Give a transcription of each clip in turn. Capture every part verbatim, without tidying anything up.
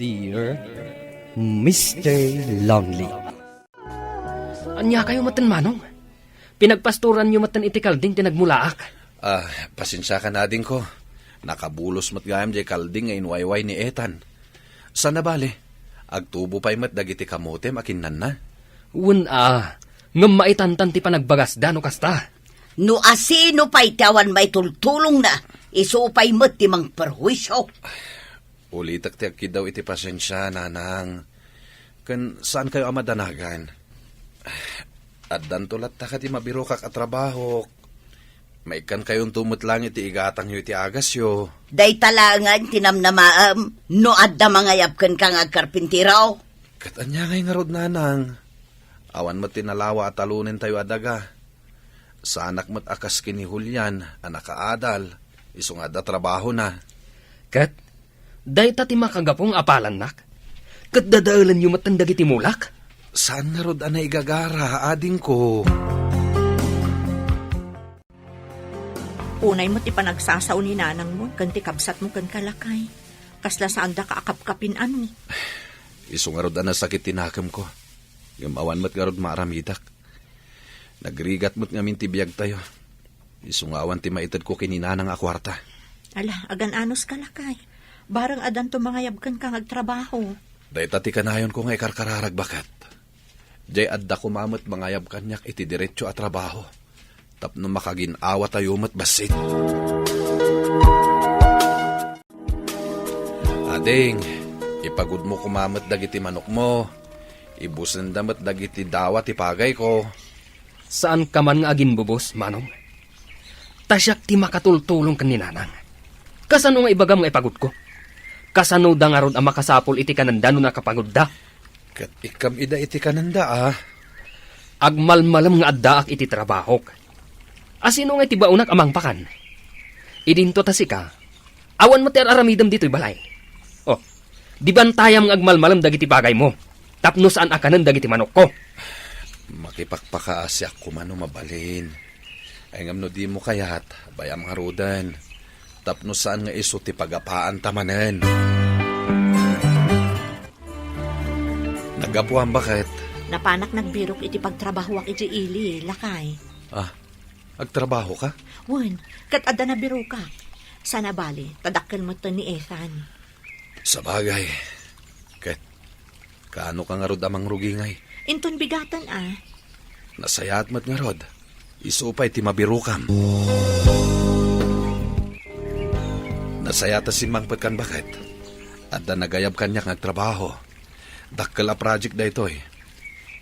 Dear Mister Lonely. Ania kayo metten, Manong? Pinagpastoranyo metten iti kalding ti nagmulaak. Ah, pasensiakan, adingko. Nakabulos met gayam jay kalding nga inwayway ni Ethan. Sana bale, agtubo pay met dagiti kamotem a kinnanna. Wen a, ngem maitantan ti panagbagasda no kasta. No asino pay ti awan maitultulongna, isu pay met ti mangperhuisio. Ulitek ti agkiddaw iti pasensia, nanang. Ken saankayo a madanagan. Addanto latta kadi mabirokak a trabahok. Maikkankayonto met laeng iti igatangyo iti agasyo. Dayta laengen ti namnamaem no adda mangayab kenka nga agkarpintero. Ket ania ngay ngarud, nanang? Awan met ti nalawa a talonentayo a daga. Saanak met a kas ken ni Julian a nakaadal, isu nga adda trabahona. Ket dayta ti makagapu nga apalannak? Ket dadaelenyo metten dagiti mulak? Saan ngarud a naigagara, adingko? Unay met ti panagsasao ni nanangmo ken ti kabsatmo kenka, lakay. Kasla saandaka a kapkapin, ano? Isu ngarud a nasakit ti nakemko. Ngem awan met ngarud maaramidek. Nagrigat met ngamin ti biagtayo. Isu nga awan ti maitedko ken ni nanang a kuarta. Ala, agan-anoska, lakay. Bareng addanto mangayab kenka nga agtrabaho. Dayta ti kanayonko nga ikarkararag, baket. Jay adda koma met mangayab kaniak iti diretso a trabaho tapno makagin-awatayo met bassit. Ading, ipagudmo koma met dagiti manokmo. Ibusenda met dagiti dawa ti pagayko. Saanka man nga aginbubos, Manong? Ta siak ti makatultulong ken ni Nanang. Kasano nga ibagam nga ipagudko? Kasano da ngarud a makasapul iti kanenda no nakapagudda? Ket ikkam ida iti kanenda, a? Agmalmalem nga addaak iti trabahok. Asino nga iti baonak a mangpakan? Idinto ta sika, awan met ti ar-aramidem ditoy balay. Oh, di bantayam nga agmalmalem dagiti bagaymo tapno saan a kanen dagiti manokko. Makipakpakaasiak koma no mabalin. Ay ngem no dimo kayat, bayam ngaruden. Tapno saan nga isu ti pagapaanta manen. Naggapuam, baket? Napanak nagbirok iti pagtrabahoak iti ili, lakay. Ah, agtrabaho ka? Wen, ket adda nabirokak. Sana bali, ta dakkel metten ni Ethan. Sabagay. Ket, kaano ka ngarud a mangrugi ngay? Inton bigaten, a. Nasayaat met ngarud. Isu pay ti mabirokam. Nasayaat a simmangpetkan, baket. Adda nagayab kaniak nga agtrabaho. Dakkel a project daytoy.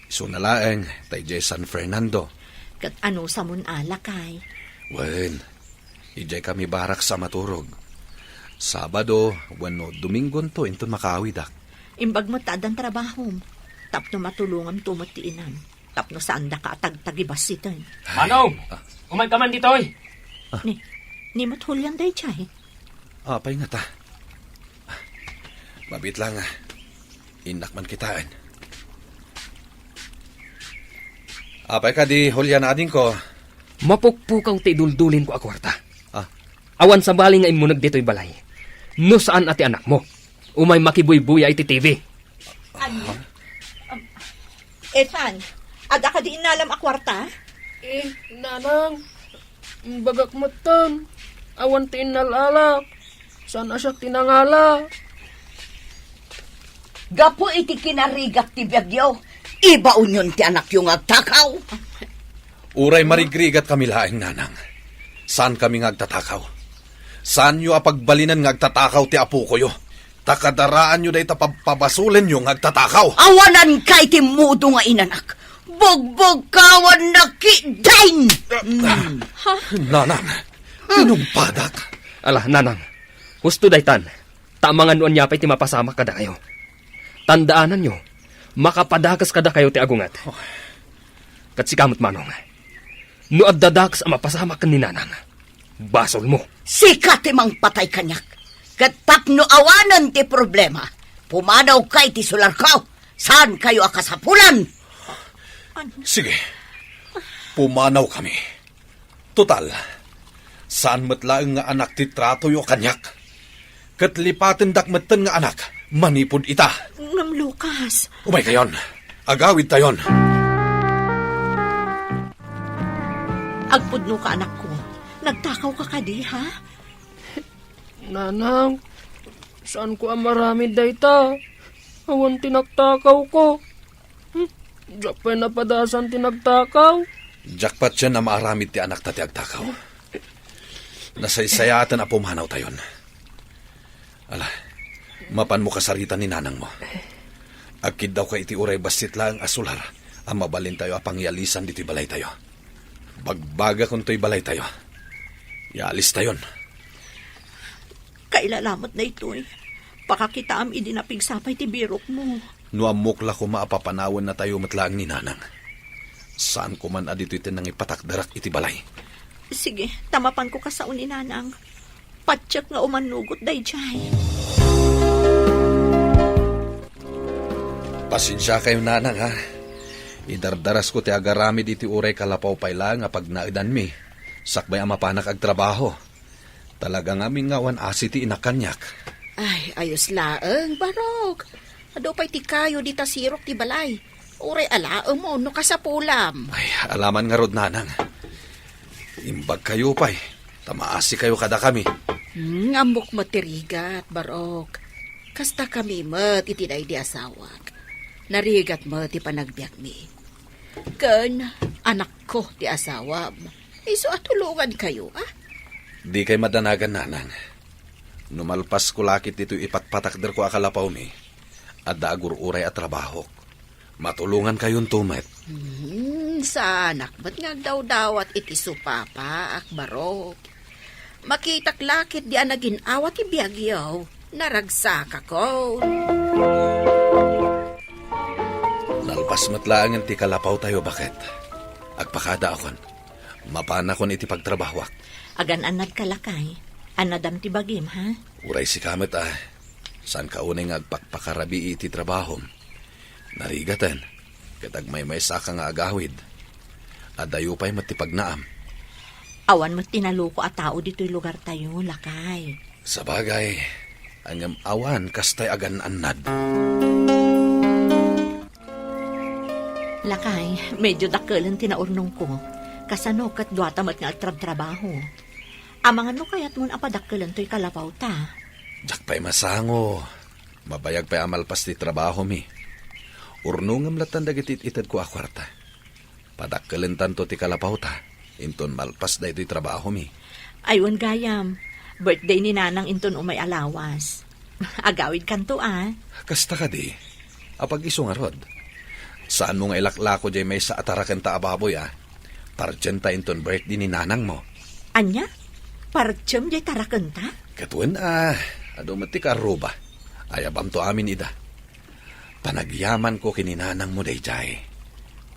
Isuna laeng, ta idiay San Fernando. Ket anusamon a, lakay? Wen, idiay kami barracks a maturog. Sabado wenno Domingonto inton makaawidak. Imbag met ta addan trabahom, tapno matulonganto met ti inam, tapno saandaka a tagtagibassiten. Manong! Ah. Umayka man ditoy! Ah. Ni, ni met Julian daydiay? Apay ngata? Mabiit lang, a. Innak man kitaen. Apay kadi, Julian, adingko? Mapukpukaw ti iduldulinko a kuarta. Ah. Awan sabali nga immuneg ditoy balay no saan a ti anakmo. Umay makibuybuya iti T V. Ania? Um, Ethan, adda kadi innalam a kuarta? Eh, Nanang, imbagak metten, awan ti innal-alak. Saan a siak ti nangala. Gapu iti kinarigat ti biagyo, ibaonyon ti anakyo nga agtakaw. Uray marigrigat kami laeng, Nanang, saan kami nga agtatakaw. Saanyo a pagbalinen nga agtatakaw ti apokoyo. Ta kadaraanyo dayta pabpabasolenyo nga agtatakaw. Awananka iti mudo nga inanak. Bugbugkawannak ketdin! Mm. Nanang, tinumpadak. Ala, Nanang, husto daytan. Ta amangan no ania pay ti mapasamak kadakayo. Tandaananyo, makapadakes kadakayo ti agunget. Ket sika met, Manong, no adda dakes a mapasamak ken ni Nanang, basolmo. Sika ti mangpatay kaniak. Ket tapno awanen ti problema, pumanawka iti solarko. Saankayo a kasapulan. Sige. Pumanawkami. Total, saan met laeng nga anak ti tratoyo kaniak. Ket lipatendak metten nga anak manipud ita. Ngem Lucas. Umaykayon. Agawidtayon. Agpudnoka, anakko. Nagtakawka kadi, ha? Nanang, saanko a maaramid dayta. Awan ti nagtakawko. Hmm, diak pay napadasan ti nagtakaw. Diak patien a maaramid ti anakta ti agtakaw. Nasaysayaaten a pumanawtayon. Ala, mapanmo kasarita ni nanangmo. Agkiddawka iti uray bassit laeng a solar a mabalintayo a pangyalisan ditoy balaytayo. Bagbagakon toy balaytayo. Yaalistayon. Kailalamet daytoy. Pakakitaam idi napigsa pay ti birokmo. No ammok la koma a papanawennatayo met laeng ni nanang. Saan koman a ditoy ti nangipatakderak iti balay. Sige, ta mapanko kasao ni nanang. Patiek nga umannugot daydiay. Pasensiakayo, nanang, ha. Idardarasko ti agaramid iti uray kalapaw pay laeng a pagnaedanmi, sakbay a mapanak agtrabaho. Talaga ngamin nga awan asi ti inakaniak. Ay, ayos laeng, Barok. Adu pay ti kayo dita sirok ti balay. Uray alaem no kasapulam. Ay, alaman ngarud, nanang. Imbagkayo pay, ta maasikayo kadakami. Hmm, ammok met ti rigat, Barok. Kasta kami met iti daydi asawak. Narigat met ti panagbiagmi. Ken anakko ti asawam. Isu a tulongankayo, a? Dikay madanagan, nanang. No malpasko la ket ditoy ipatpatakderko a kalapawmi, adda agur-uray a trabahok. Matulongankayonto met. Hmm, saanak met nga agdawdawat iti supapaak, Barok. Makitak la ketdi a nagin-awa ti biagyo, naragsakakon. Nalpas met laengen ti kalapawtayo, baket. Agpakadaakon. Mapanakon iti pagtrabahoak. Agan-annadka, lakay. Annadam ti bagim, ha? Uray sika met, a. Saanka unay nga agpakpakarabii iti trabahom. Narigaten, ket agmaymaysaka nga agawid. Adayo pay met ti pagnaam. Awan met ti naluko a tao ditoy lugartayo, lakay. Sabagay, ngem awan kastay agan-annad. Lakay, medyo dakkelen ti naurnongko. Kasano ket duata met nga agtrabtrabaho? Amangan no kayatmon a padakkelen toy kalapawta. Diak pay masango. Mabayag pay a malpas ti trabahomi. Urnongem lattan dagiti it-itedko a kuarta. Padakkelentanto ti kalapawta, inton malpas daytoy trabahomi. Ay, wen gayam, birthday ni Nanang inton umay a lawas. Agawidkanto, a? Kasta kadi? Apag-isu ngarud? Saanmo nga ilaklako diay maysa a tarakenta a baboy, a? Partienta inton birthday ni nanangmo. Ania? Partiem diay tarakenta? Ket wen, a, adu met ti kaarruba. Ayabamto amin ida. Panagyamanko ken ni nanangmo daydiay.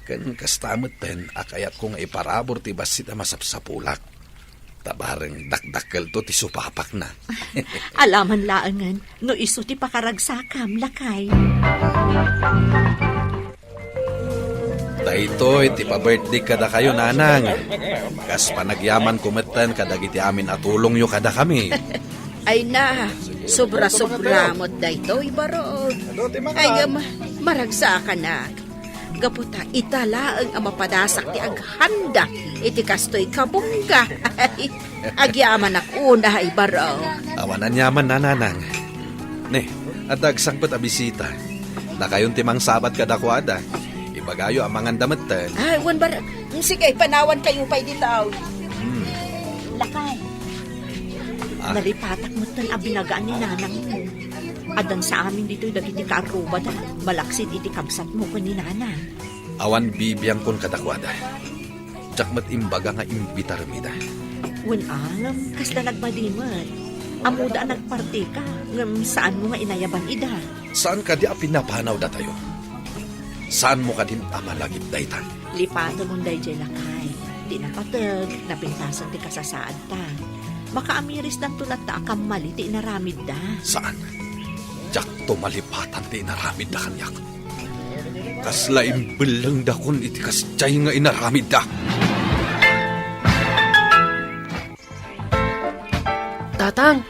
Ken kasta metten a kayatko nga iparabur ti bassit a masapsapulak. Ta bareng dakdakkelto ti supapakna. Alaman laengen no isu ti pakaragsakam, lakay. Daytoy ti pa-birthday kadakayo, nanang. Kas panagyamanko metten kadagiti amin a tulongyo kadakami. Ay na, sobra-sobra met daytoy, Barok. Ay, ngem, maragsakanak. Gapu ta ita laeng a mapadasak ti aghanda iti kastoy kabungga. Agyamanak unay, Barok. Awan aniaman, nanang. Ne, adda agsangpet a bisita. Dakayon ti mangsabat kadakuada. Ibagayo a manganda metten. Ay, wen, Barok. Sige, panawankayo pay dita. Hmm. Lakay. Ah. Nalipatak metten a binagaan ni nanangmo. Addan sa amin ditoy dagiti kaarrubada, malaksid iti kabsatmo ken ni nanang. Awan bibiangkon kadakuada. Diak met imbaga nga imbitarem ida. Wen, a, ngem kasla nagmadi met. Ammoda a nagpartika, ngem saanmo nga inayaban ida. Saan kadi a pinapanaw datayo? Saanmo kadi a malagip dayta? Lipatemon daydiay, lakay. Ti napateg, napintasen ti kasasaadta. Makaamirisdanto latta a kammali ti inaramidda. Saan? Diakto malipatan ti inaramidda kaniak. Kasla imbellengdakon iti kasdiay nga inaramidda. Tatang,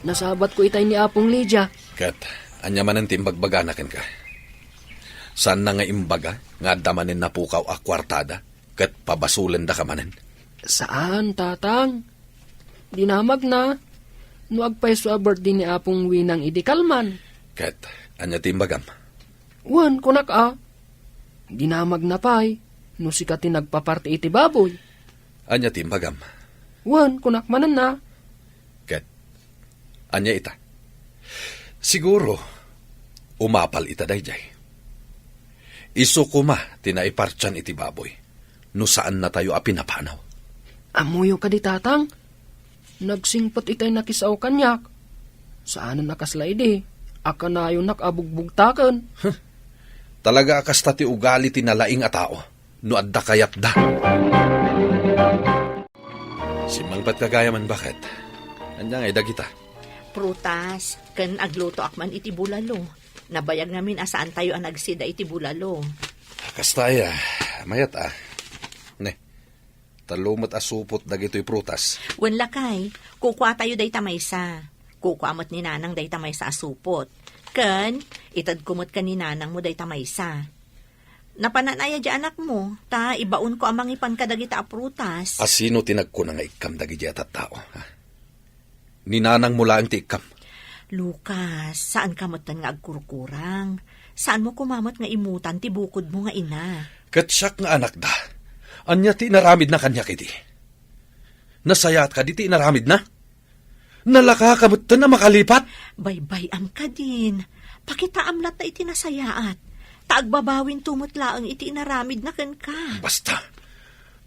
nasabatko itay ni Apong Lydia. Ket Ania manen ti imbagbagana kenka? Saanna nga imbaga nga adda manen napukaw a kuartada ket pabasolendaka manen? Saan, Tatang. Dinamagna no agpayso a birthday ni Apong Winang idi kalman. Ket ania ti imbagam? Wen, kunak a, dinamagna pay no sika ti nagpaparti iti baboy. Ania ti imbagam? Wen, kunak manen a. Ket ania ita? Siguro, umapal ita daydiay. Isu koma ti naipartian iti baboy no saannatayo a pinapanaw. Ammoyo kadi, Tatang? Nagsingpet itay nakisao kaniak. Saanen a kasla idi a kanayonak a bugbugtaken. Huh. Talaga a kasta ti ugali ti nalaing a tao no adda kayatda. Simmangpetka gayam, baket. Ania ngay dagita? Prutas, ken aglutoak man iti bulalo. Nabayag ngamin a saantayo a nagsida iti bulalo. Kasta aya, mayat a. Ne, tallo met a supot dagitoy prutas. Wen lakay, kukuatayo dayta maysa. Kukua met ni Nanang dayta maysa a supot. Ken, itedko met ken ni Nanangmo dayta maysa. Napanan aya diay anakmo, ta ibaonko a mangipan kadagita a prutas. A sino ti nagkuna nga ikkam dagidiay a tattao, ha? Ni Nanangmo laeng ti ikkam. Lucas, saanka metten nga agkurkurang. Saanmo koma met nga imutan ti bukodmo nga ina. Ket siak nga anakda. Ania ti inaramidna kaniak idi? Nasayaat kadi ti inaramidna? Nalaka ka metten a makalipat? Baybay-am kadin. Pakitaam latta iti nasayaat. Ta agbabawinto met laeng iti inaramidna kenka. Basta,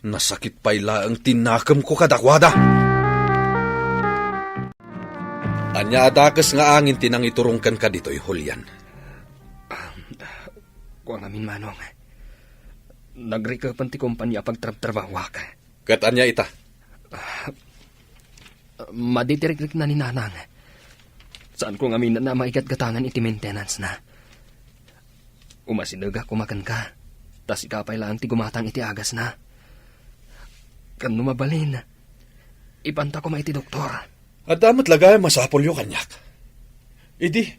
nasakit pay laeng ti nakemko kadakuada. Ania a dakes nga angin ti nangiturong kenka ditoy, Julian? Kua ngamin, Manong. Nagrikepen ti kompania a pagtrabtrabahoak. Ket ania ita? Madi ti rikrikna ni Nanang. Saanko ngamin a maigatgatangan iti maintenance-na. Umasidegak koma kenka, ta sika pay laeng ti gumatang iti agasna. Ken no mabalin, ipanta koma iti doktor. Adda met la gayam masapulyo kaniak. Idi,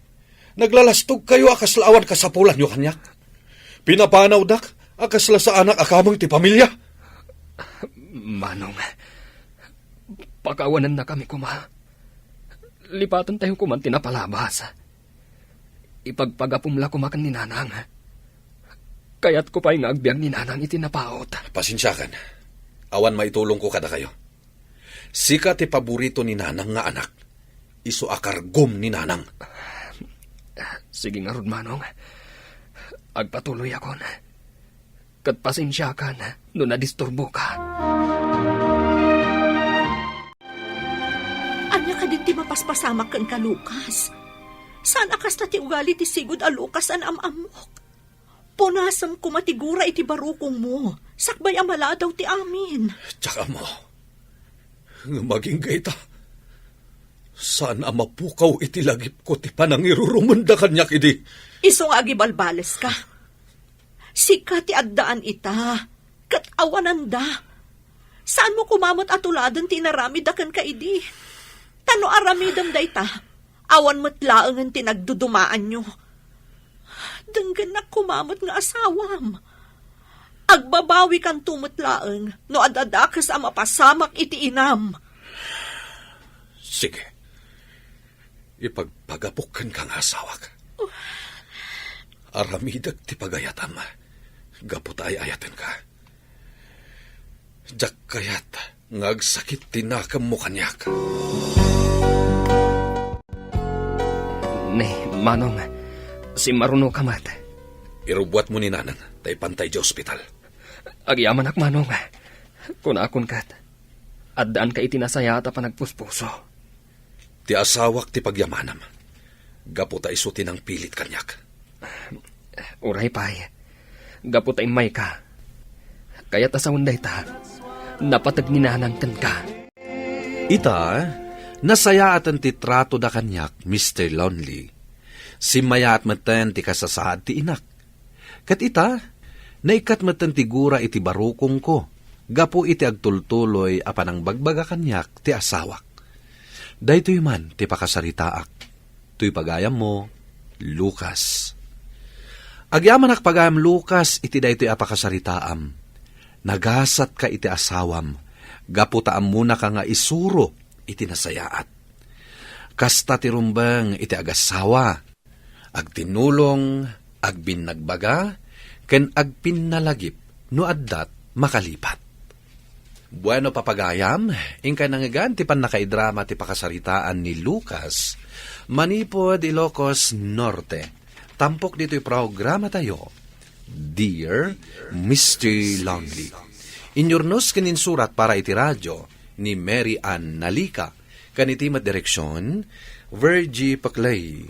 naglalastogkayo a kasla awan kasapulanyo kaniak. Pinapanawdak a kasla saanak a kameng ti pamilia. Manong, pakawanennakami koma. Lipatentayo koman ti napalabas. Ipagpagapom la koma ken ni Nanang. Kayatko pay nga agbiag ni Nanang iti napaut. Pasensiakan. Awan maitulongko kadakayo. Sika ti paborito ni Nanang nga anak. Isu a kargom ni Nanang. Sige ngarud, Manong. Agpatuloyakon. Ket pasensiakan no nadisturboka. Ania kadin ti mapaspasamak kenka, Lucas? Saan a kasta ti ugali ti sigud a Lucas a naam-ammok. Punasem koma ti gura iti barukongmo, sakbay a maladaw ti amin. Diak ammo. Ngem agingga ita, saan a mapukaw iti lagipko ti panangirurumenda kaniak idi. Isu nga agibalbaleska. Sika ti addaan ita, ket awananda. Saanmo koma met a tuladen ti inaramidda kenka idi. Ta no aramidem dayta, awan met laengen ti nagdudumaanyo. Denggennak koma met nga asawam. Agbabawikanto met laeng no ad-adakes a mapasamak iti inam. Sige. Ipagpagapok kenka nga asawak. Aramidek ti pagayatam gapu ta ay-ayatenka. Diak kayat nga agsakit ti nakemmo kaniak. Ne, Manong, simmarunoka met. Irubbuatmo ni Nanang, ta ipanta idiay ospital. Agyamanak, Manong. Kunakon ket, addaanka iti nasayaat a panagpuspuso. Ti asawak ti pagyamanam, gapu ta isu ti nangpilit kaniak. Uray pay, gapu ta immayka. Kayat a sawen dayta, napateg ni Nanang kenka. Ita, nasayaaten ti tratoda kaniak, Mister Lonely. Simmayaat metten ti kasasaad ti inak. Ket ita, naikkat metten ti gura iti barukongko gapu iti agtultuloy a panangbagbaga kaniak ti asawak. Daytoy man ti pakasaritaak. Toy pagayammo, Lucas. Agyamanak pagayam, Lucas, iti daytoy a pakasaritaam. Nagasatka iti asawam, gapu ta ammonaka nga isuro iti nasayaat. Kasta ti rumbeng iti agasawa, agtinnulong, agbinnagbaga, ken agpinnalagip no addat makalipat. Bueno, papagayam, inkay nangngegan ti pannakaidrama ti pakasaritaan ni Lucas manipud Ilocos Norte. Tampok ditoy programatayo, Dear Mister Lonely. Inyurnos ken insurat para iti radio ni Mary Ann Nalica, ken iti met direksion, Virgie Paclay.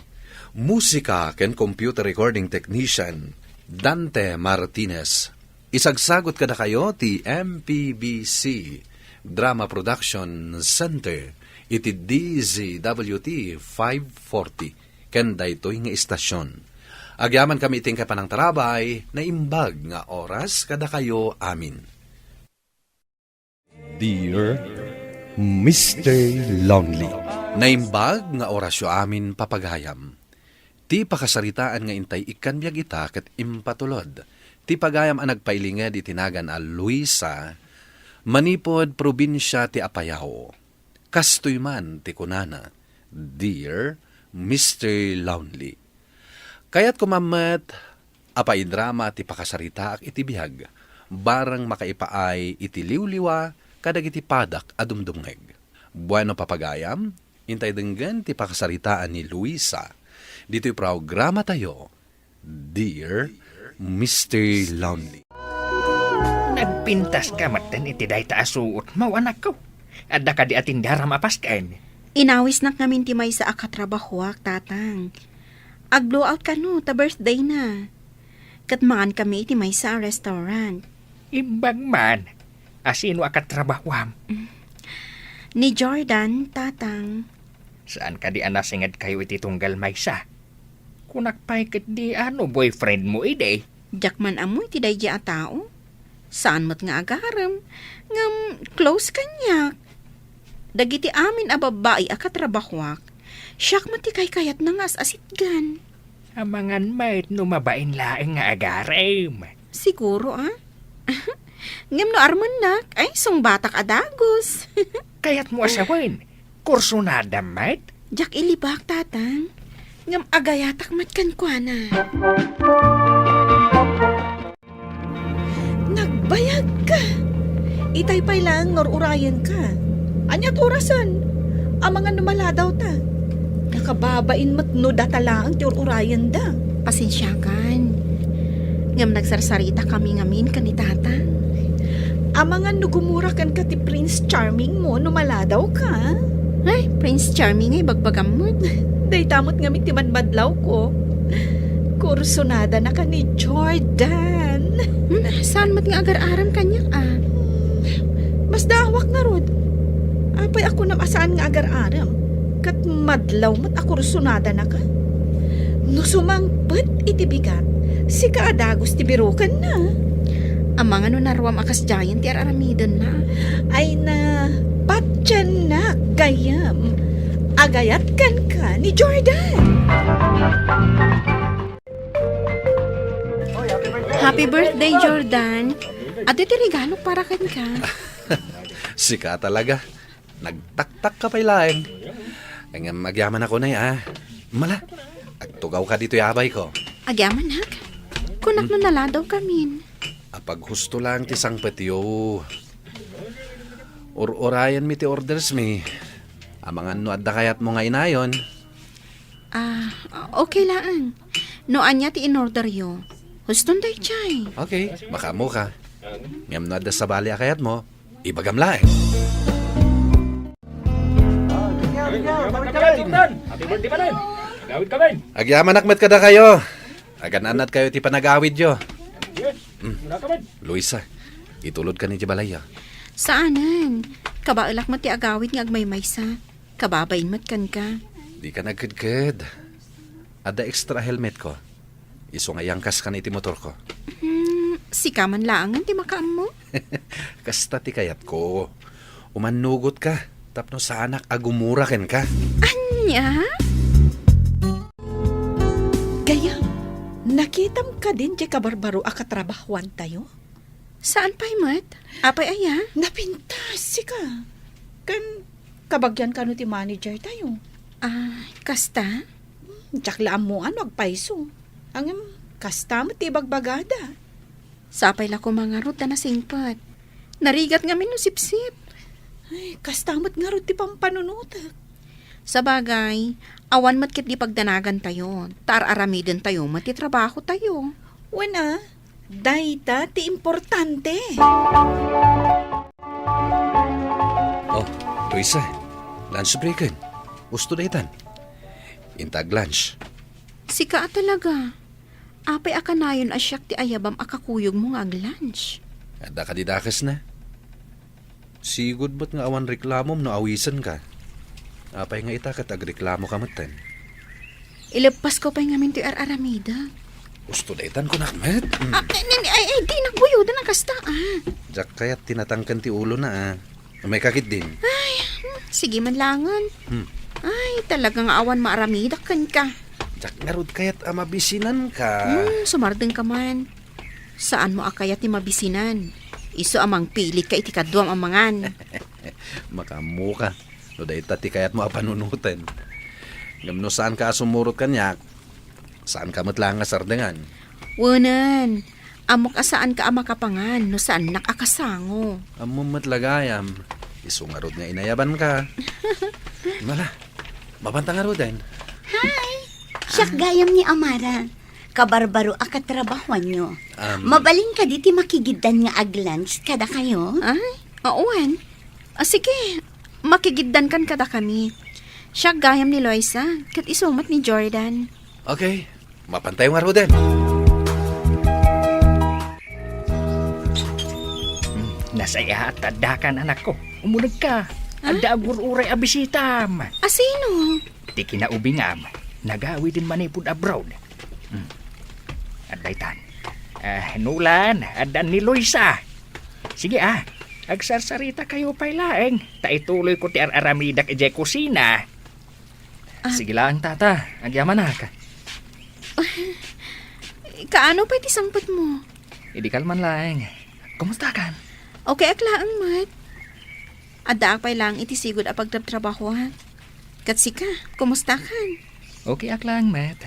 Musika ken computer recording technician, Dante Martinez. Isagsagut kadakayo ti M P B C Drama Production Center iti D Z W T five forty ken daytoy nga istasyon. Agyamankami iti inkay panangtarabay, naimbag nga oras kadakayo amin. Dear Mister Lonely. Naimbag nga orasyo amin, papagayam. Ti pakasaritaan nga intay ikkan biag ita ket impatulod ti pagayam a nagpailinged iti nagan a Luisa, manipud probinsia ti Apayao. Kastoy man ti kunana, Dear Mister Lonely. Kayatko man met a paidrama ti pakasaritaak iti biag, bareng makaipaay iti liwliwa kadagiti padak a dumdumngeg. Bueno, papagayam, intay denggen ti pakasaritaan ni Luisa ditoy programatayo, Dear Mister Lonely. Nagpintaska metten iti dayta a suotmo, anakko. Adda kadi a tindaram a pasken? Inawisnak ngamin ti maysa a katrabahoak, Tatang. Ag-blowout kano ta birthdayna. Ket mangankami iti maysa a restaurant. Imbag man. A sino a katrabahoam? Ni Jordan, Tatang. Saan kadi a nasingedkayo iti tunggal maysa? Kunak pay ketdi a no boyfriendmo idi? Diak man ammo iti daydi a tao. Saan met nga agarem, ngem close kaniak. Dagiti amin a babbai a katrabahoak, siak met ti kaykayatna nga as-asitgan. Amangan met no mabain laeng nga agarem. Siguro, a? Ngem no armennak, ay, sungbatak a dagus. Kayatmo a sawen, kursunada met? Diak ilibak, Tatang. Ngem agayatak met kenkuana. Nagbayagka! Itay pay laeng nga ur-urayenka. Aniat orasen? Amangan no maladawta. Nakababain met no data laeng ti ur-urayenda. Pasensiakan. Ngem nagsarsaritakami ngamin ken ni Tatang. Amangan no gumura kenka ti Prince Charmingmo no maladawka. Ay, Prince Charming ay bagbagam met. Dayta met ngamin ti madmadlawko. Kursunadanaka ni Jordan. Hmm, saan met nga agar-arem kaniak, a? Masdaawak ngarud. Apay a kunam a saan nga agar-arem? Ket madlaw met a kursunadanaka? No sumangpet iti bigat, sika a dagus ti birukenna. Amangan no naruam a kasdiayen ti ar-aramidenna. Ay na, patiennak, gayyem. Agayat kenka ni Jordan. Happy birthday, Jordan. Adu ti regalok para kenka. Sika talaga. Nagtaktak ka pay laeng. Ngem agyamanak unay, a. Mala, agtugaw ka ditoy abayko. Agyamanak? Kunak no naladaw kamin. Apaghusto lang ti sangpetyo. Ur-urayenmi ti orders mi. Amangan no adda kayatmo nga inayon. Ah, okay laeng. No ania ti inorderyo, huston daydiay. Okay, makaammoka. Ngem no adda sabali a kayatmo, ibagam laeng. Happy birthday, Jordan! Happy birthday, Jordan! Agawid ka, men! Agyamanak met kadakayo. Agan-annad kayo ti panagawidyo. Yes. Mm. Wala ka, men. Luisa, itulod ka ni di balay, a. Saanen. Kabaelak met ti agawid nga agmaymaysa. Kababain met kenka. Dika nagkedked. Adda extra helmetko. Isu nga iyangkaskan iti motorko. Hmm, sika man laengen ti makaammo? Kasta ti kayatko. Umannugotka tapno saanak a gumura kenka. Ania? Nakitam kadin diay kabarbaro a katrabahuantayo? Saan pay met? Apay aya? Napintas, sika. Ken kabagyan kano ti manager tayo. Ah, kasta? Diak la ammoan no agpayso. Ngem, kasta met ti ibagbagada. Sapay la koma ngarud ta nasingpet. Narigat ngamin no sipsip. Ay, kasta met ngarud ti pampanunotek. Sabagay, awan met ketdi pagdanagantayo, ta ar-aramidentayo met ti trabahotayo. Wen a, dayta ti importante. Oh, Luisa, lunch breaken. Usto daytan. Inta ag-lunch. Sika a talaga. Apay a kanayon a siak ti ayabam a kakuyogmo nga ag-lunch? Adda kadi dakesna? Sigud met nga awan reklamom no awisenka. Apay nga ita ket agreklamoka metten? Ileppasko pay ngamin toy ar-aramidek. Usto daytan kunak met. Hmm. Ah, ay, ay, ay, di nagbuyodan a kasta, ah. Diak kayat ti natangken ti ulona, ah. Umayka ketdin. Ay, hmm, sige man langen. Hmm. Ay, talaga nga awan maaramidak kenka. Diak ngarud kayat a mabisinanka. Hmm, sumardengka man. Saanmo a kayat ti mabisinan? Isu a mangpilikka iti kaduam a mangan. Makaammoka, no dayta ti kayatmo a panunoten. Ngem no saanka a sumurot kaniak, saanka met laeng a sardengan. Wenen, ammok a saanka a makapangan no saannak a kasango. Ammom met la gayam, isu ngarud nga inayabanka. Mala, mabanta ngaruden. Hi! Siak gayam ni Amara. Kabarbaro a katrabahuanyo. Am. Mabalin kadi ti makigiddan nga ag-lunch kadakayo? Ay, awan. Ah, sige, makigiddankan kadakami. Siak gayam ni Loisa, ket isu met ni Jordan. Okay, mapantayo ngaruden. Hmm, nasayaat ta addakan, anakko. Umunegka. Ah? Adda agur-uray a bisitam. A sino? Ti kinaubingam, nagawiden manipud abroad. Hmm. Adda itan. Ah, Nolan, adda ni Loisa. Sige, ah, agsarsarita kayo pay laeng, ta ituloy ko ti ar-aramidak idiay kusina. Ah. Sige laeng, tata, agyamanak. Kaano pay ti sangpetmo? Idi kalman laeng. Kumustakan? Okay ak laeng met. Addaak pay laeng iti sigud a pagtrabtrabahoak. Ket sika, kumustakan? Okay ak laeng met.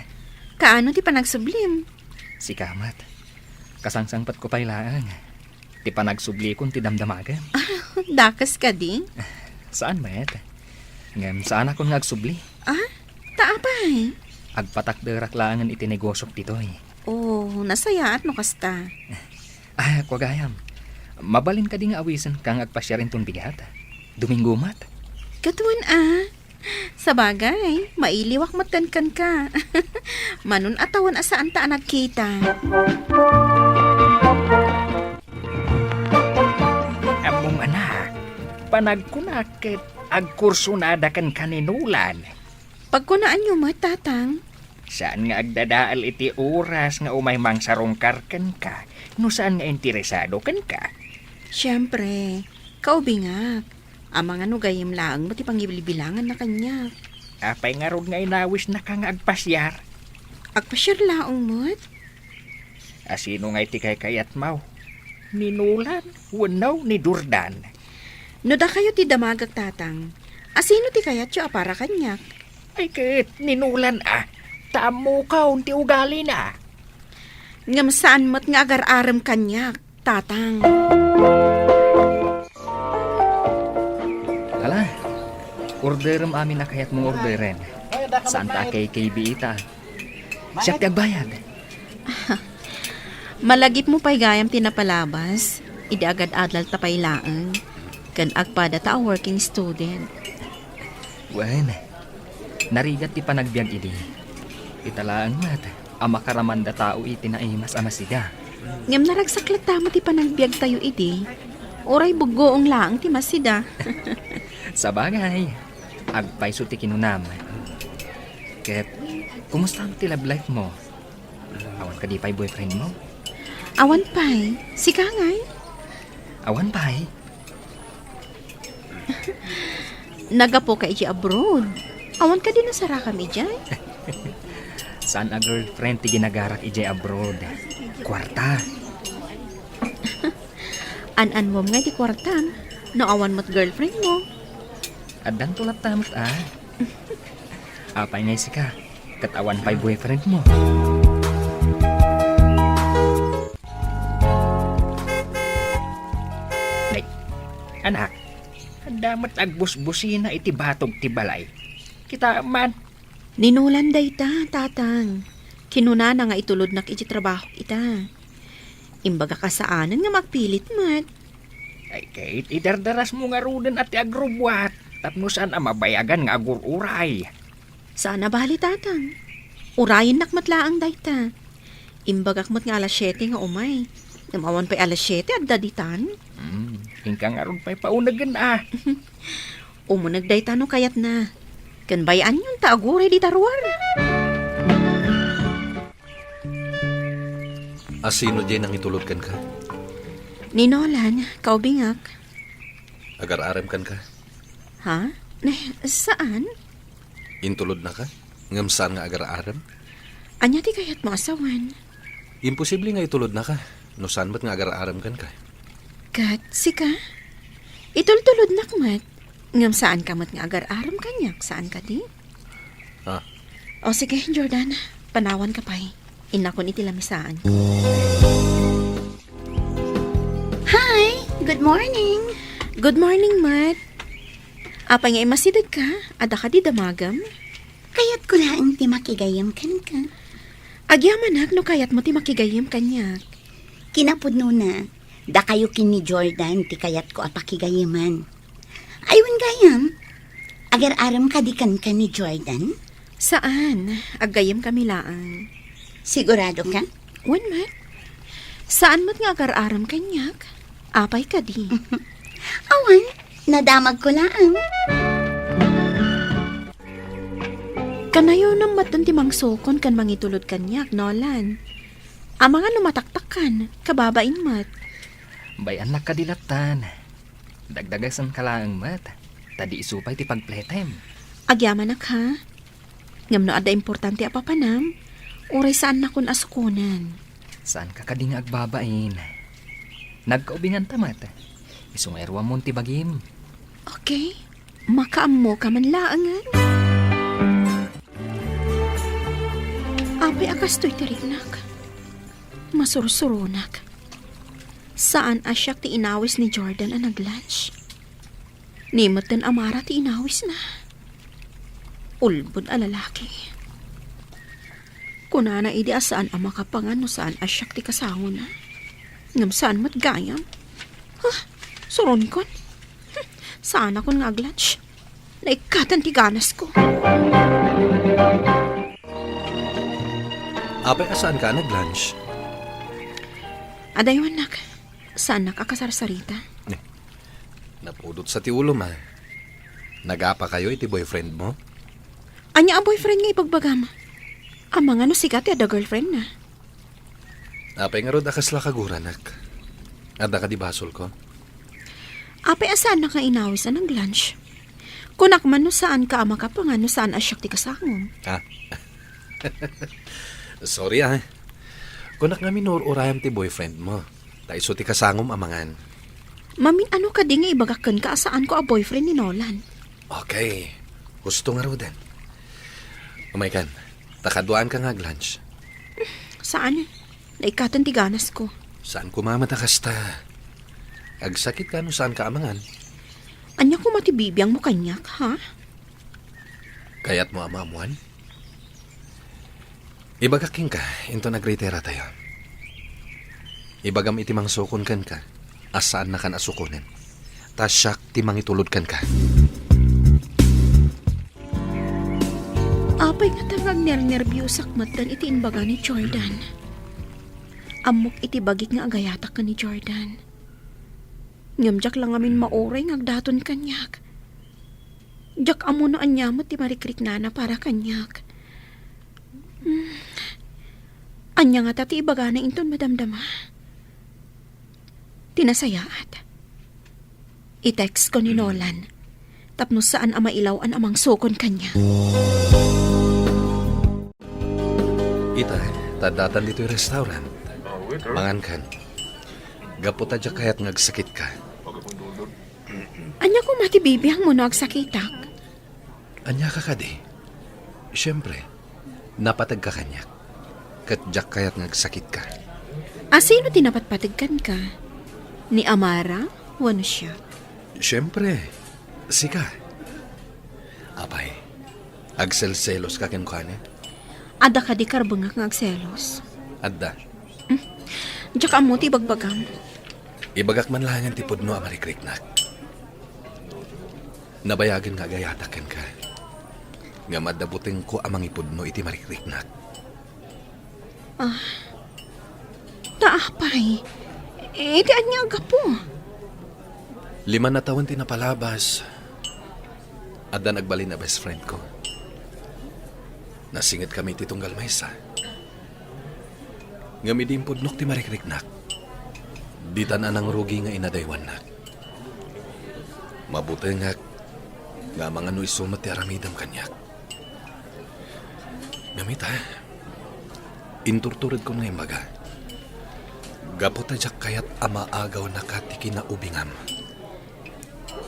Kaano ti panagsublim? Sika met. Kasangsangpetko pay laeng. Ti panagsublikon ti damdamagem. Dakes kadi? Saan met. Ngem saanakon nga agsubli. Ah? Ta apay? Agpatakderak laengen iti negosiok ditoy. Oh, nasayaat no kasta. Ah, kua gayam. Mabalin kadi nga awisenka nga agpasiar inton bigat? Domingo met. Ket wen a. Sabagay, mailiwak met kenka. Manun-atawen a saanta a nagkita. Ammom, anak, panagkunak ket agkursonada kenka ni Nolan. Pagkunaanyo met, Tatang. Saan nga agdadael iti oras nga umay mangsarungkar kenka no saan nga interesado kenka. Siempre, kaubingak. Amangan no gayyem laeng met ti pangibilbilanganna kaniak. Apay ngarud nga inawisnaka nga agpasiar? Agpasiar laeng met. A sino ngay ti kaykayatmo? Ni Nolan wenno ni Jordan? No dakayo ti damagak, Tatang, a sino ti kayatyo a para kaniak? Ay ket, ni Nolan a, ta ammokon ti ugalina. Ngem saan met nga agar-arem kaniak, Tatang. Hala, orderem amin a kayatmong orderen. Saan ta a K K B ita. Siak ti agbayad. Malagipmo pay gayam ti napalabas, idi agad-adal ta pay laeng, ken agpada ta a working student. Wen, narigat ti panagbiag idi. Ita laeng met a makaramanda tao iti naimas a masida. Ngem naragsak latta met ti panagbiagtayo idi. Uray buggoong laeng ti masida. Sabagay, agpayso ti kinunam. Ket, kumusta ti love life mo? Awan kadi pay boyfriend mo? Awan pay. Sika ngay? Awan pay. Naggapuka idiay abroad. Awan kadi nasarakam idiay? Saan a girlfriend ti ginagarak idiay abroad. Kuarta. An-anwam nga iti kuartam, no awan met girlfriend mo. Addanto latta met, a. Apay ngay sika, ket awan pay boyfriend mo? Nay, anak, adda met agbusbusina iti batog ti balay. Kita man. Ni Nolan dayta, tatang. Kinunana nga itulodnak iti trabahok ita. Imbagak a saanen nga magpilit met. Ay, ket idardarasmo ngaruden a ti agrubbuat tapno saan a mabayagan nga agur-uray. Saan a bali, tatang. Urayennak met laeng dayta. Imbagak met nga alas siete nga umay. Ngem awan pay alas siete, adda ditan. Hmm, inka ngarud pay paunegen, a. Umuneg dayta no kayatna. Ken bay-anyon ta aguray dita ruar. A sino diay nangitulod kenka? Ni Nolan, kaubingak. Agar-arem kenka? Ha? Ne, saan? Intulodnaka, ngem saan nga agar-arem? Ania ti kayatmo a sawen? Imposible nga itulodnaka, no saan met nga agar-arem kenka. Ket sika? Itultulodnak met, ngem saanka met nga agar-arem kaniak, saan kadi? Ah. O sige, Jordan, panawanka pay. Innakon iti lamisaan. Hi! Good morning! Good morning, Mat. Apay nga immasidegka? Adda kadi damagem? Kayatko laeng ti makigayyem kenka. Agyamanak no kayatmo ti makigayyem kaniak. Kinapudnona, dakayo ken ni Jordan ti kayatko a pakigayyeman. Ay, wen gayam, agar-arem kadi kenka ni Jordan? Saan, aggayyem kami laeng. Sigurado ka? Wen met. Saan met nga agar-arem kaniak? Apay kadi? Awan, nadamagko laeng. Kanayon met ti mangsukon ken mangitulod kaniak, Nolan. Amangan no mataktakkan, kababain met. Bay-annak kadi lattan. Dagdagasenka laeng met, ta di isu pay ti pagpletem. Agyamanak, ha? Ngem no adda importante a papanam, uray saannakon a sukonen. Saanka kadi nga agbabain? Nagkaubinganta met. Isu nga iruammon ti bagim. Okay. Makaammoka man laengen. Apay a kastoy ti riknak? Masursuronak. Saan a siak ti inawis ni Jordan a nag-lunch. Ni metten a Mara ti inawisna. Ulbod a lalaki. Kunana idi a saan a makapangan no saan a siak ti kasangona. Ngem saan met gayam. Huh, suronkon. Hmm, saanakon nga ag-lunch. Naikkaten ti ganasko. Apay a saanka a nag-lunch? Adaywannak. Saannak a kasarsarita. Eh, napudot sa ti ulom, a. Nagapakayo iti boyfriend mo? Ania a boyfriend nga ibagbagam? Amangan no sika ti adda girlfriendna. Apay ngarud a kasla kaguranak? Adda kadi basolko? Apay a saannak nga inawis a nag-lunch? Kunak man no saanka a makapangan no saan a siak ti kasangom. Ah. Sorry, a. Kunak ngamin no ur-urayam ti boyfriend mo. Ta isu ti kasangom a mangan. Mamin-ano kadi nga ibagak kenka a saanko a boyfriend ni Nolan? Okay. Husto ngaruden. Umaykan, ta kaduaanka nga ag-lunch. Saan? Naikkaten ti ganasko. Saan koma met a kasta? Agsakitka no saanka a mangan. Ania koma ti bibiangmo kaniak, ha? Kayatmo a maammoan? Ibagak kenka, inton agritiratayo. Ibagam iti mangsukon kenka a saannakan a sukonen. Ta siak ti mangitulod kenka. Apay ngata nga agnernerbiosak metten iti imbaga ni Jordan? Ammok iti bagik nga agayatak ken ni Jordan. Ngem diak la ngamin mauray nga agdaton kaniak. Diak ammo no ania met ti marikriknana para kaniak. Hmm. Ania ngata ti ibagana inton madamdama? Ti nasayaat, i-text ko ni Nolan tapno saan a mailaw-an a mangsukon kaniak. Ita, ta addatan ditoy restaurant. Mangankan. Gapu ta diak kayat nga agsakitka. Ania koma ti bibiangmo no agsakitak? Ania ka kadi? Siempre, napateg ka kaniak. Ket diak kayat nga agsakitka. A, sino ti napatpateg kenka? Ni Amara wenno siak? Siempre, sika. Apay, agselselos ka kenkuana? Adda kadi karbengak nga agselos? Adda. Hmm. Diak ammo ti ibagbagam. Ibagak man laengen ti pudno a marikriknak. Nabayagen nga agayatak kenka. Ngem adda butengko a mangipudno iti marikriknak. Ah. Ta apay? Iti ania a gapu? Lima a tawen ti napalabas. Addan agbalin a best friend ko. Nasingetkami iti tunggal maysa. Ngem idi impudnok ti marikriknak, ditan a nangrugi nga inadaywannak. Mabutengak nga amangan no isu met ti aramidem kaniak. Ngem ita, inturturedkon nga imbaga, gapu ta diak kayat a maagawnaka ti kinaubingam.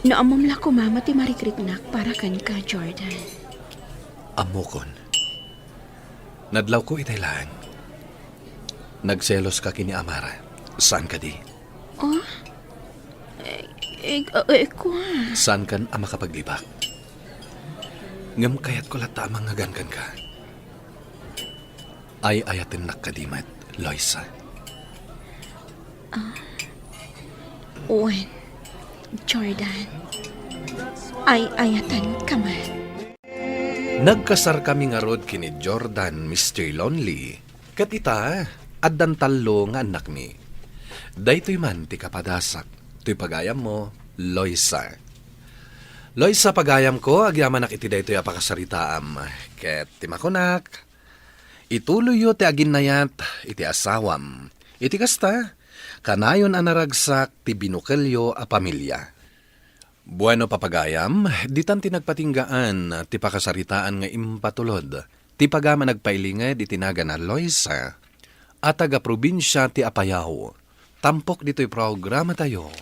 No ammom la koma met ti marikriknak para kenka, Jordan. Ammokon. Nadlawko itay laeng. Nagselos ka ken ni Amara. Saan kadi? Oh? Eh, eh, eh, kua. Saankan a makapaglibak. Ngem kayatko latta a mangngegan kenka. Ay-ayatennak kadi met, Loisa? Ah, wen, Jordan. Ay-ayatenka met. Nagkasarkami ngarud ken ni Jordan, Mister Lonely, ket ita, addan tallo nga annakmi. Daytoy man ti kapadasak, toy pagayammo, Loisa. Loisa, pagayamko, agyamanak iti daytoy a pakasaritaam. Ket ti makunak, ituloyyo ti aginnayat iti asawam. Iti kasta, kanayon a naragsak ti binukelyo a pamilia. Bueno, papagayam, ditan ti nagpatinggaan ti pakasaritaan nga impatulod ti pagayam a nagpailinged iti nagan a Loisa a taga-probinsia ti Apayao. Tampok ditoy programatayo,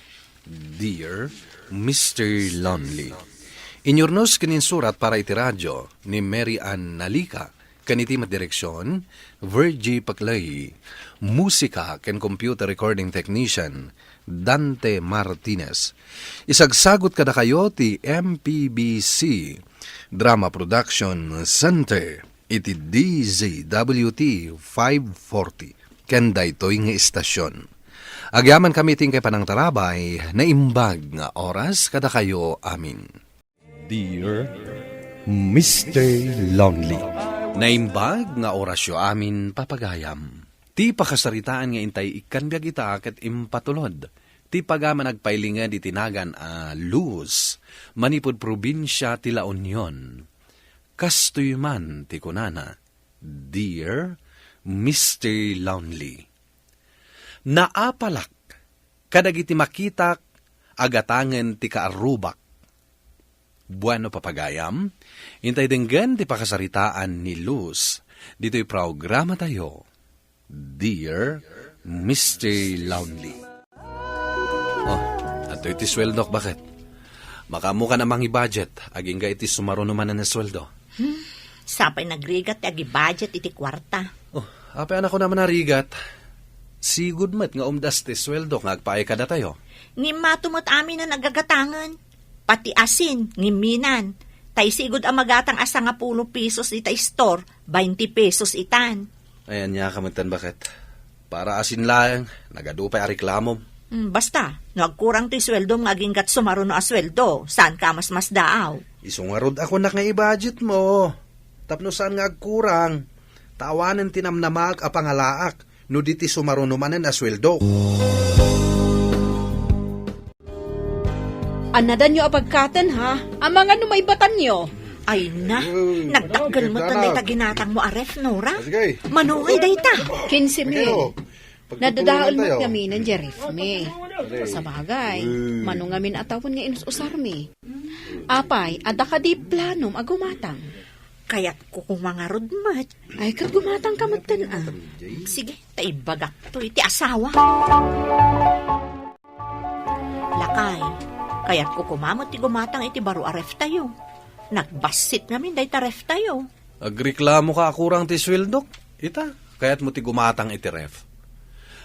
Dear Mister Lonely. Inyurnos ken insurat para iti radio ni Mary Ann Nalica, ken iti met direksion, Virgie Paclay. Musika ken computer recording technician, Dante Martinez. Isagsagot kadakayo ti M P B C Drama Production Center iti D Z W T five forty ken daytoy nga istasion. Agyamankami iti inkay panangtarabay, naimbag nga oras kadakayo amin. Dear Mister Lonely. Naimbag nga orasyo amin, papagayam. Ti pakasaritaan nga intay ikkan biag ita ket impatulod ti pagayam a nagpailinged iti nagan a Luz, manipud probinsia ti La Union. Kastoy man ti kunana, Dear Mister Lonely. Naapalak kadagiti makitak a gatangen ti kaarrubak. Bueno, papagayam, intay denggen ti pakasaritaan ni Luz ditoy programatayo, Dear Mister Lonely. Oh, adtoy ti sueldok, baket? Makaammokan a mangi-budget agingga iti sumaruno manen a sueldo. Hmm, sapay nagrigat ti agi-budget iti kuarta. Oh, apay a nakunak a narigat? Sigud met nga umdas ti sueldo nga agpaay kadatayo. Ngem mato met amin a nagagatangen. Pati asin, ngimminan. Tay sigud a magatang a sangapulo pesos ita store, bainte pesos itan. Ay, ania ka met tan, baket? Para asin laeng, nagadu pay a reklamom. Hmm, basta, no agkurang toy sueldom nga aginggat sumaruno a sueldo, saanka a masmasdaaw? Isu ngarud a kunak nga i-budget mo. Tapno saan nga agkurang, ta awanen ti namnamaak a pangalaak no di ti sumaruno manen a sueldo. Annadanyo a bagkaten, ha? Amangan no maibatanyo. Ay na, nagdakkel met dayta ginatangmo a ref, Nora. Ah, sige. Mano ngay dayta? Kinse mil. Nadadael met ngamin diay ref mi. Sabagay, mano ngamin a tawen nga inus-usarmi. Apay, adda kadi planom a gumatang? Kayatko koma ngarud met. Ay, ket gumatangka metten, a. Sige, ta ibagakto iti asawa. Lakay, kayatko koma met ti gumatang iti baro a ref tayo. Nagbassit ngamin dayta ref tayo. Agreklamoka a kurang ti sueldok? Ita, kayatmo ti gumatang iti ref?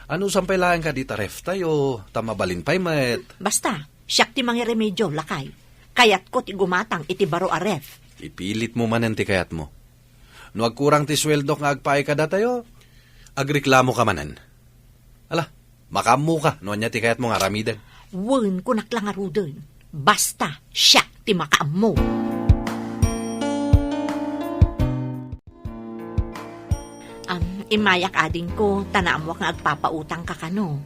Anusam pay laeng kadi ta ref tayo, ta mabalin pay met. Basta, siak ti mangiremedio, lakay. Kayatko ti gumatang iti baro a ref. Ipilitmo manen ti kayatmo. No agkurang ti sueldok nga agpaay kadatayo, agreklamoka manen. Ala, makaammoka no ania ti kayatmo nga aramiden. Wen, kunak la ngaruden. Basta, siak ti makaammo. Am, immayak adingko, ta naammoak nga agpapautangka kano.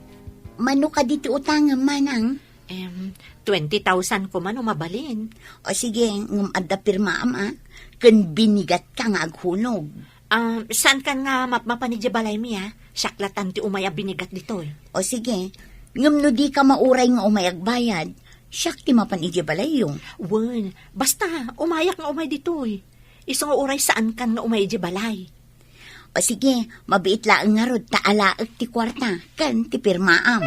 Mano kadi ti utangem, manang? Em, twenty thousand koma no mabalin. O sige, ngem adda pirmaam, a. Ken binigatka nga aghulog. Ah, saankan nga mapmapan idiay balaymi, a? Siak latan ti umay a binigat ditoy. O sige, ngem no dika mauray nga umay agbayad, siak ti mapan idiay balayyo. Wen, basta, umayak nga umay ditoy. Isu nga uray saankan nga umay idiay balay. O sige, mabiit laeng ngarud ta alaek ti kuarta ken ti pirmaam.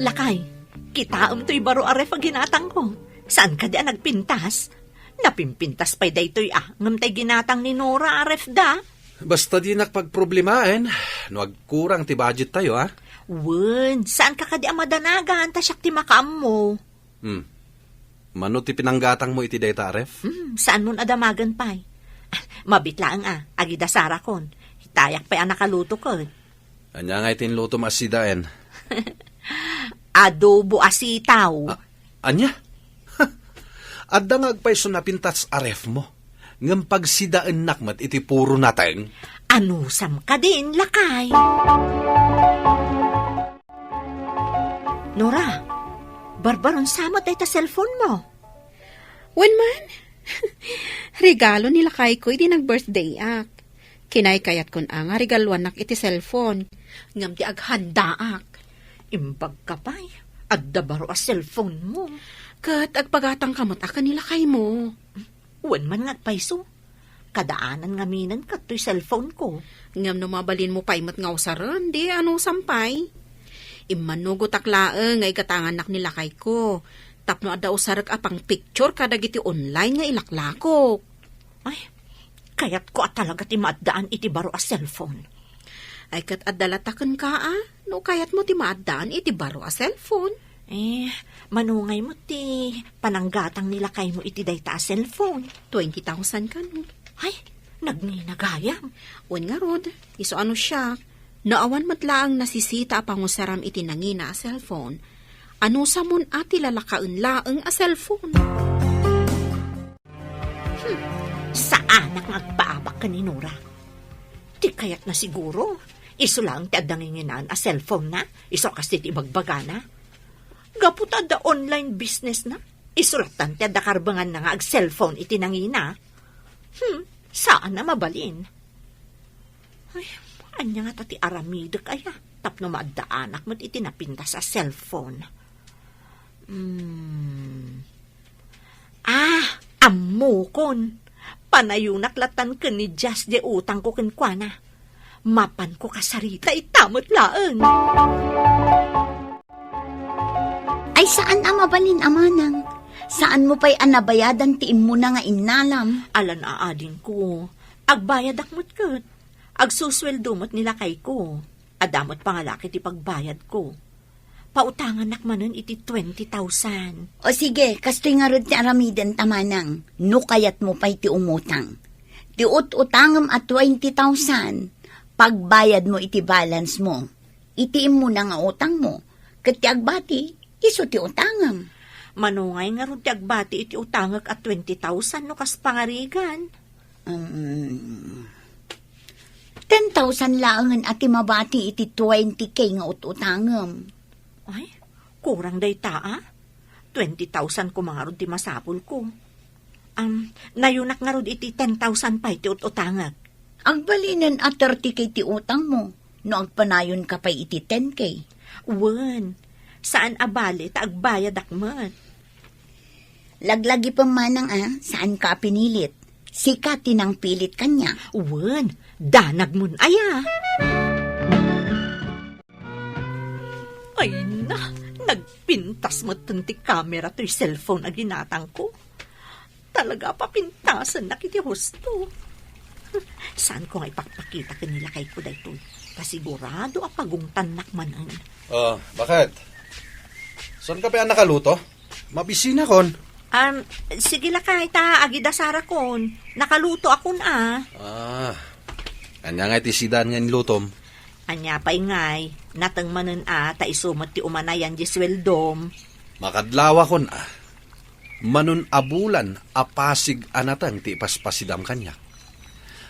Lakay, kitaem toy baro a ref a ginatangko. Saan kadi a nagpintas? Napimpintas pay daytoy a, ngem tay ginatang ni Nora a ref da. Basta dinak pagproblemaen no agkurang ti budget tayo, a. Wen, saan ka kadi a madanagan ta siak ti makaammo? Hmm. Mano ti pinanggatangmo iti dayta a ref? Hmm, saanmon a damagen pay. Ah, mabit laeng a, agidasarakon. Itayak pay a nakaluto ket. Ania nga iti inlutom a sidaen? Adobo a sitaw. A-, ania? Adda nga agpayso napintas a refmo, ngem pagsidaennak met iti puro nateng. Anusam kadin, lakay? Nora, barbarun sa met dayta cellphone mo. Wen man, regalo ni lakayko idi nag-birthday-ak. Kinaykayat kon a nga regaluannak iti cellphone. Ngem ti aghandaak. Imbag ka pay, adda baro a cellphone mo. Ket agpagatang ka met a ken ni lakaymo. Wen man nga agpayso. Kadaanan ngaminen ket toy cellphone ko. Ngem no mabalinmo pay met nga usaren, di anusam pay? Immanugotak laeng nga igatangannak ni lakayko, tapno adda usarek a pang-picture kadagiti online nga ilaklakok. Ay, kayatko a talaga ti maaddaan iti baro a cellphone. Ay, ket adda latta kenka, a? No kayatmo ti maaddaan iti baro a cellphone. Eh, mano ngay met ti pananggatang ni lakaymo iti dayta a cellphone? Twenty thousand kano. Ay, nagninagayam. Wen ngarud, isu a no siak, no awan met laeng nasisita a pangusaram iti nangina a cellphone, anusamon a ti lalakaen laeng a cellphone? Hmm, saanak nga agpaabak ken ni Nora. Ti kayatna siguro, isu laeng ti adda nginginaan a cellphone-na, isu a kas ti ibagbagana. Gapu ta adda online business-na, isu lattan ti adda karbenganna nga ag-cellphone iti nangina. Hmm, saan a mabalin. Ay, ania ngata ti aramidek aya, tapno maaddaanak met iti napintas a cellphone. Hmm. Ah, ammokon. Panayonak latan ken ni Jazz diay utangko kenkuana. Mapanko kasarita ita met laeng. Ay, saan a mabalin a manang. Saanmo pay a nabayadan ti immuna nga innalam? Alan a adingko. Agbayadak met ket. Agsusueldo met ni lakayko. Adda met pangalaki ti pagbayadko. Pautangannak manen iti twenty thousand. O sige, kastoy ngarud ti aramidenta manang, no kayatmo pay ti umutang. Ti ut-utangem a twenty thousand, pagbayadmo iti balance mo. Iti immuna nga utangmo, ket ti agbati, isu ti utangem. Mano ngay ngarud ti agbati iti utangek a twenty thousand no kas pangarigan? Um, ten thousand laengen a ti mabati iti twenty K nga ut-utangem. Ay, kurang dayta, a. Twenty thousand koma ngarud ti masapulko. Am, nayonak ngarud iti ten thousand pay ti ut-utangek. Agbalinen a thirty K ti utangmo no agpanayonka pay iti ten K. Wen, saan a bale ta agbayadak met. Laglagipem manang a, saanka a pinilit. Sika ti nangpilit kaniak. Wen, danagmon aya. Ay na, nagpintas metten ti kamera toy cellphone a ginatangko. Talaga a papintasennak iti husto. Saanko nga ipakpakita ken ni lakayko daytoy. Ta sigurado a pagungtannak manen. Oh, baket? Saanka pay a nakaluto? Mabisinakon. Um, sige lakay, ta agidasarakon. Nakalutoakon a. Ah, ania nga iti sidaan nga inlutom? Ania pay ngay, nateng manen a, ta isu met ti umanayan di sueldom. Makadlawakon a. Manon a bulan a pasig a nateng ti ipaspasidam kaniak.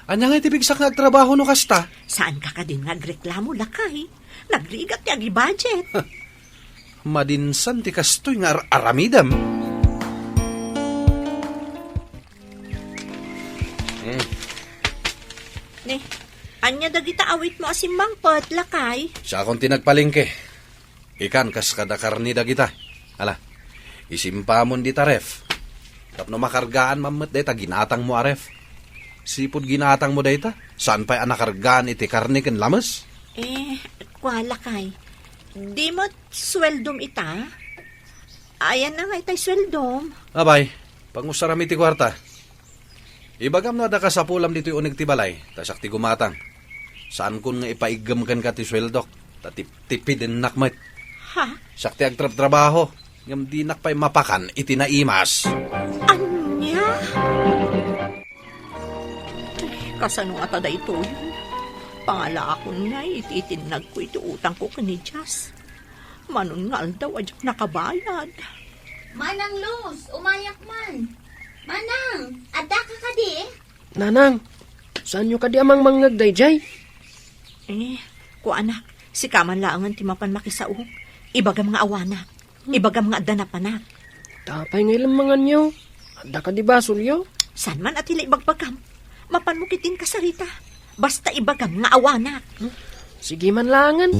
Ania nga iti pigsak nga agtrabaho no kasta? Saanka kadin nga agreklamo, lakay? Nagrigat ti agibudget. Madinsan ti kastoy nga ar-aramidem. Hmm. Ni, ania dagita awitmo a simmangpet, lakay? Siakon ti nagpalengke. Ikan kas kada karne dagita. Ala, isimpamon dita ref. Tapno makargaan man met dayta ginatangmo a ref. Sipud ginatangmo dayta, saan pay a nakargaan iti karne ken lames? Eh, kua lakay. Di met sueldom ita? Ayanna nga itay sueldom. Abay, pangusarami ti kuarta. Ibagam no adda kasapulam ditoy uneg ti balay, ta siak ti gumatang. Saankon nga ipaiggem kenka ti sueldok, ta tip-, tipidennak met. Ha? Siak ti agtrabtrabaho, ngem dinak pay mapakan iti naimas. Ania? Ay, kasano ngata daytoy? Pangalaakon ngay iti itinnagko iti utangko ken ni Jas. Manon nga aldaw a diak nakabayad. Manang Luz, umayak man. Manang, addaka kadi? Nanang, saanyo kadi a mangmangngeg daydiay? Eh, kuanak, sika man laengen ti mapan makisao. Ibagam nga awanak. Hmm. Ibagam nga adda napanak. Apay nga ilemmenganyo? Adda kadi basolyo? Saan man a ti la ibagbagam? Mapanmo ketdin kasarita. Basta ibagam nga awanak. Hmm? Sige man laengen.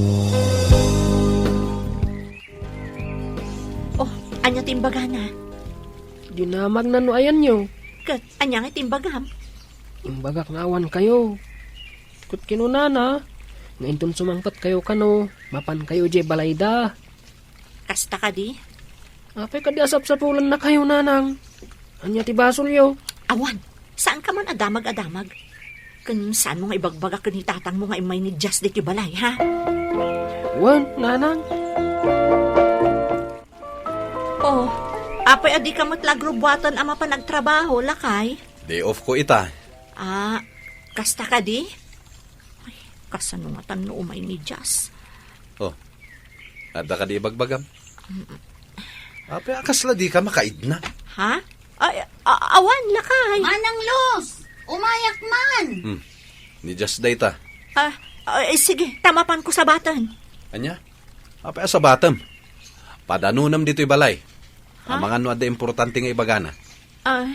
Oh, ania ti imbagana? Dinamagna no ayanyo. Ket ania nga ti imbagam? Imbagak nga awankayo. Ket kinunana nga inton sumangpetkayo kano, mapankayo idiay balayda. Kasta kadi? Apay kadi a sapsapulannakayo, nanang? Ania ti basolyo? Awan, saanka man a damag a damag. Ken saanmo nga ibagbaga ken ni tatangmo nga immay ni Jas ditoy balay, ha? Wen, nanang. Oh, apay a dika met la agrubuaten a mapan agtrabaho, lakay? Day off ko ita. Ah, kasta kadi? Ay, kasano ngatan no umay ni Jas? Oh, adda kadi ibagbagam? Mm. Apay a kasla dika makaidna? Ha? Ay, a-, awan, lakay. Manang Luz, umayak man. Hmm. Ni Jas dayta. Ah, ah, eh, sige, ta mapanko sabaten. Ania? Apay a sabatem? Padanonem ditoy balay. Ha? Amangan no adda importante nga ibagana. Ah.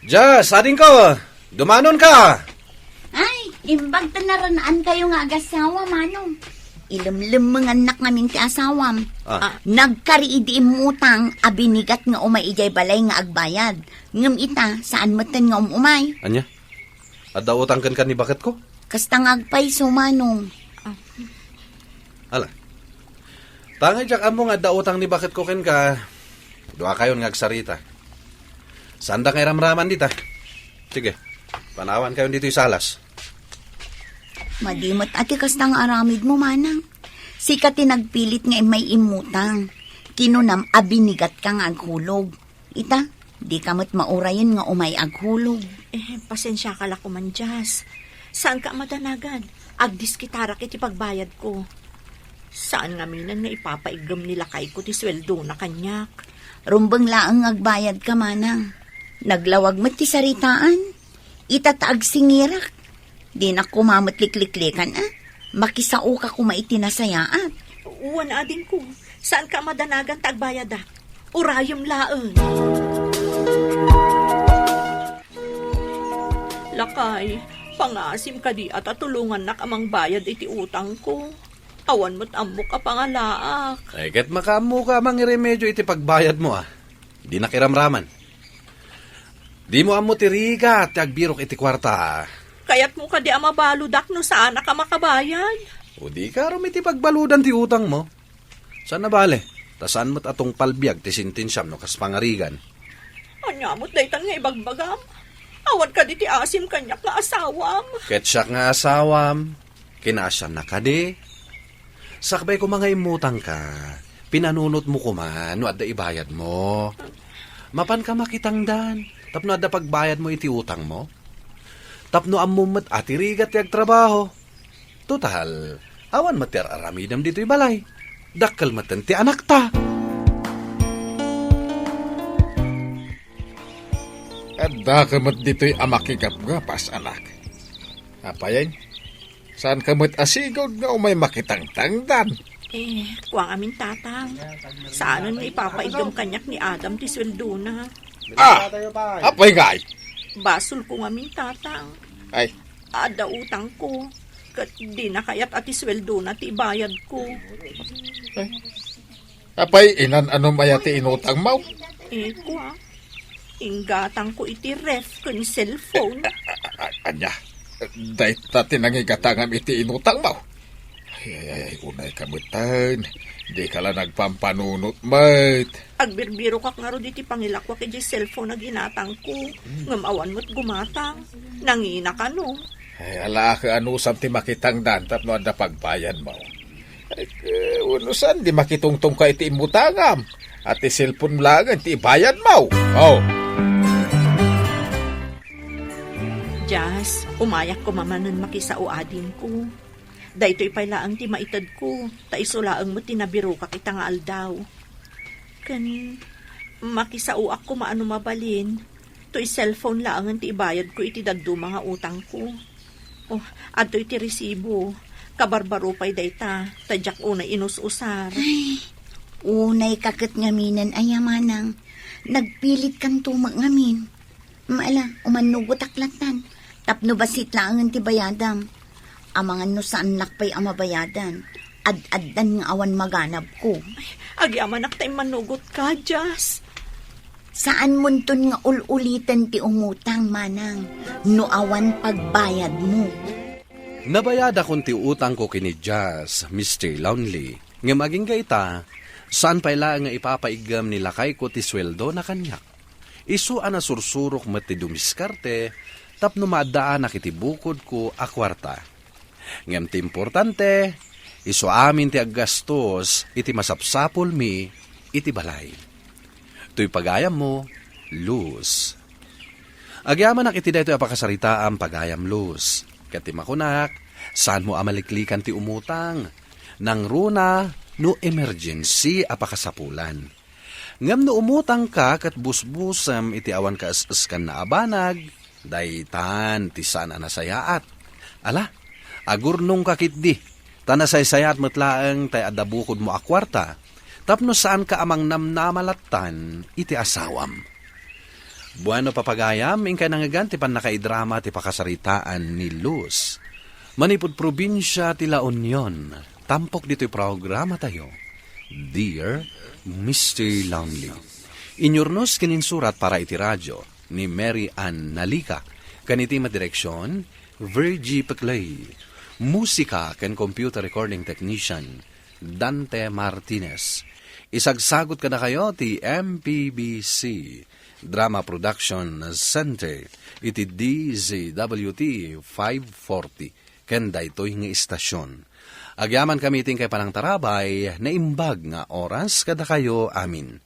Jas, adingko! Dumanonka! Ay, imbag ta naran-ankayo nga agasawa, Manong. Ilemlemmengannak ngamin ti asawam. Ah. Ah. Nagkari idi immutang a binigat nga umay idiay balay nga agbayad. Ngem ita, saan metten nga um-umay. Ania? Adda utang kenka ni baketko? Kasta nga agpayso, Manong. Ah. Ala. Ta nga diak ammo nga adda utang ni baketko kenka, duakayon nga agsarita. Saanda nga iramraman dita. Sige, panawankayon ditoy salas. Madi met a ti kasta nga aramidmo, Manang. Sika ti nagpilit nga immay immutang. Kinunam a binigatka nga aghulog. Ita, dika met maurayen nga umay aghulog. Eh, pasensiaka la koman, Jas. Saanka a madanagan. Agdiskitarak iti pagbayadko. Saan ngaminen nga ipapaiggem ni lakayko ti sueldona kaniak. Rumbeng laeng nga agbayadka, Manang. Naglawag met ti saritaan. Ita ta agsingirak. Dinak koma met likliklikan, a. Makisaoka koma iti nasayaat. Wen, adingko, saanka a madanagan ta agbayadak. Urayem laeng. Lakay, pangasim kadi a ta tulongannak a mangbayad iti utangko. Awan met ammok a pangalaak. Ay, ket makaammoka a mangiremedio iti pagbayadmo, a. Dinak iramraman. Dimo ammo ti rigat ti agbirok iti kuarta. Kayatmo kadi a mabaludak no saanak a makabayad? O di ka, rumiti pagbaludan ti utangmo. Saan a bale, ta saan met a tungpal biag ti sentensiam no kas pangarigan. Ania met daytan nga ibagbagam? Awan kadi ti asim kaniak nga asawam? Ket siak nga asawam, kinasiannak kadi? Sakbay koma nga immutangka, pinanunotmo koma no adda ibayadmo. Mapanka makitangdan tapno adda pagbayadmo iti utangmo. Tapno ammom met a ti rigat ti agtrabaho. Total, awan met ti ar-aramidem ditoy balay. Dakkel metten ti anakta. Addaka met ditoy a makigapgapas, anak. Apay, saanka met a sigud nga umay makitangtangdan? Eh, kuang amin, Tatang. Saanen nga ipapaiggem kaniak ni Adam ti sueldona. Ah! Apay ngay? Basolko ngamin, Tatang. Ay. Adda utangko. Ket dina kayat a ti sueldona ti ibayadko. Ay. Apay, inan-anom aya ti inutangmo? Eh, kua. Inggatangko iti ref ken cellphone. A-, a-, ania? Dayta ti nangigatangam iti inutangmo? Ay, ay, ay, ay, unayka metten. Dika la nagpampanunot met. Agbirbirokak ngarud iti pangilakuak idiay cellphone a ginatangko. Ngem awan met gumatang. Nangina kano. Ay, alaaka anusam ti makitangdan tapno adda pagbayadmo. Ay, ke-, wenno saan di makitungtungka iti immutangam? A ti cellphone laengen ti ibayadmo. Oh. Jazz, umayak koma manen makisao adingko. Daytoy pay laeng ti maitedko, ta isu laeng met ti nabirokak ita nga aldaw. Ken makisaoak koma a no mabalin, toy cellphone laengen ti ibayadko iti dadduma nga utangko. Oh, adtoy ti resibo. Kabarbaro pay dayta, ta diak unay inus-usar. Ay, unayka ket ngaminen aya, manang. Nagpilitkanto met ngamin. Ala, umannugotak lattan. Tapno bassit laengen ti bayadam. Amangan no saannak pay a mabayadan. Ad-addan nga awan maganabko. Agyamanak ta immannugotka, Jazz. Saanmonton nga ul-uliten ti umutang, manang, no awan pagbayadmo. Nabayadakon ti utangko ken ni Jazz, Mister Lonely. Ngem agingga ita, saan pay laeng nga ipapaiggem ni lakayko ti sueldona kaniak. Isu a nasursurok met ti dumiskarte tapno maaddaanak iti bukodko a kuarta. Ngem ti importante, isu amin ti aggastos iti masapsapulmi iti balay. Toy pagayammo, Luz. Agyamanak iti daytoy a pakasaritaam, pagayam Luz. Ket ti makunak, saanmo a maliklikan ti umutang. Nangruna no emergency a pakasapulan. Ngem no umutangka ket busbusem iti awan kaes-eskanna a banag, daytan ti saan a nasayaat. Ala, agurnongka ketdi, ta nasaysayaat met laeng tay adda bukodmo a kuarta, tapno saanka a mangnamnama lattan iti asawam. Bueno, papagayam, inkay nangngegan ti pannakaidrama ti pakasaritaan ni Luz. Manipud probinsia ti La Union, tampok ditoy programatayo, Dear Mister Lonely. Inyurnos ken insurat para iti radio ni Mary Ann Nalica, ken iti madireksion, Virgie Peclay. Musika ken computer recording technician, Dante Martinez. Isagsagut kadakayo ti M P B C Drama Production Center iti D Z W T five forty ken daytoy nga istasion. Agyamankami iti inkay panangtarabay, naimbag nga oras kadakayo amin.